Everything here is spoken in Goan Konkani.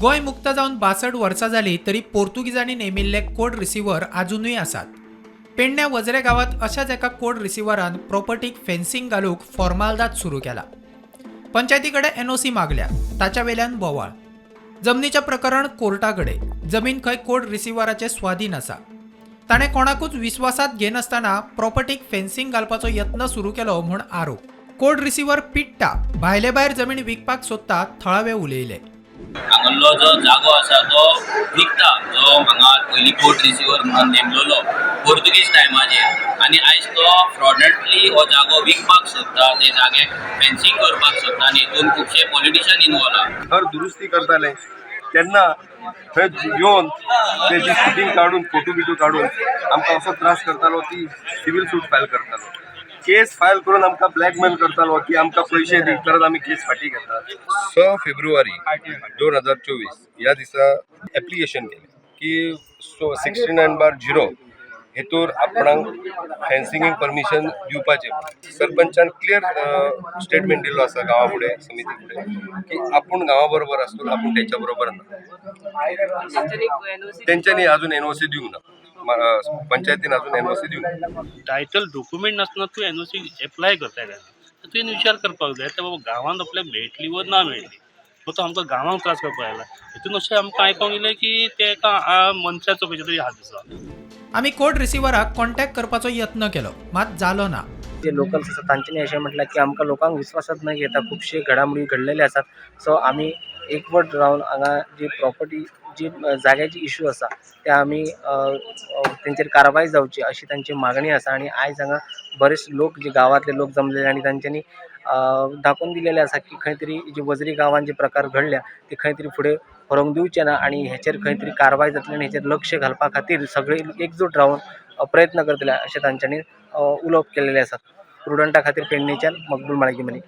गोंय मुक्त जावन 62 वर्सां जालीं तरी पोर्तुगीजांनी नेमिल्ले कोर्ट रिसिव्हर आजुनूय आसात. पेडण्या वजरे गांवांत अशाच एका कोर्ट रिसिव्हरान प्रॉपर्टीक फेन्सिंग घालूंक फॉर्मालदाद सुरू केला. पंचायती कडेन एनओसी मागल्या, ताच्या वेल्यान बोवाळ. जमनीचें प्रकरण कोर्टा कडेन. जमीन खंय कोर्ट रिसिव्हराचे स्वाधीन आसा. ताणें कोणाकूच विस्वासात घेनासतना प्रॉपर्टीक फेन्सिंग घालपाचो यत्न सुरू केलो म्हूण आरोप. कोर्ट रिसिव्हर पिडटा, भायले भायर जमीन विकपाक सोदता, थळावे उलयले. हांगासरलो जो जागो आसा तो विकता, जो हांगा पयलीं कोर्ट रिसिवर म्हणून नेमलेलो पोर्तुगीज टायमाचेर आनी आयज तो फ्रॉडंटली हो जागो विकपाक सोदता, ते जाग्याक फेन्सिंग करपाक सोदता आनी हितून खुबशे पॉलिटिशन इनवॉल्व आहा. घर दुरुस्ती करताले तेन्ना थंय येवन तेजी शुटींग काडून, फोटो बिटो काडून आमकां असो त्रास करतालो की सिवील सूट फायल करतालो. केस फायल करून आमकां ब्लॅकमेल करतालो की आमकां पयशे दी, तरच आमी केस फाटीं घेतात. 6 फेब्रुवारी 2024 ह्या दिसा एप्लिकेशन केलें की 69/0 हेतूर आपणाक फेन्सिंगीक परमिशन दिवपाचें. सरपंचान क्लियर स्टेटमेंट दिल्लो आसा गांवा फुडें, समिती फुडें की आपूण गांवा बरोबर आसतलो, आपूण तेंच्या बरोबर ना. तेंच्यांनी अजून एनओसी दिवंक ना. पंचायतीन अजून एनओसी दिवंक ना. टायटल डॉक्युमेंट नासतना तूं एनओसी एप्लाय करताय काय ना, तुवें विचार करपाक जाय ते बाबा गांवांत आपल्याक मेळटली वा ना मेळटली. सो तो आमकां गांवांक त्रास करपाक आयला. हितून अशें आमकां आयकोंक येयलें की ते एका मनशाचो खंयच्या तरी हात आसा. आमी कोर्ट रिसिव्हराक कॉन्टॅक्ट करपाचो यत्न केलो, मात जालो ना. जे लोकल्स आसात तांच्यांनी अशें म्हटलां की आमकां लोकांक विस्वासात न घेता खुबशे घडामोडी घडलेले आसात. सो आमी एकवट रावन हांगा जी प्रॉपर्टी, जी जाग्याची इशू आसा ते आमी तेंचेर कारवाय जावची अशी तांची मागणी आसा. आनी आयज हांगा बरेच लोक, जे गांवांतले लोक जमलेले आनी तांच्यांनी दाखोवन दिलेलें आसा की खंय तरी जी वजरी गांवांत जे प्रकार घडल्या ते खंय तरी फुडें व्हरूंक दिवचे ना आनी हेचेर खंय तरी कारवाय जातली आनी हेचेर लक्ष घालपा खातीर सगळे एकजूट रावन प्रयत्न करतले अशें तांच्यांनी उलोवप केलेलें आसा. प्रुडंटा खातीर पेडणेच्यान मकबूल माळगी.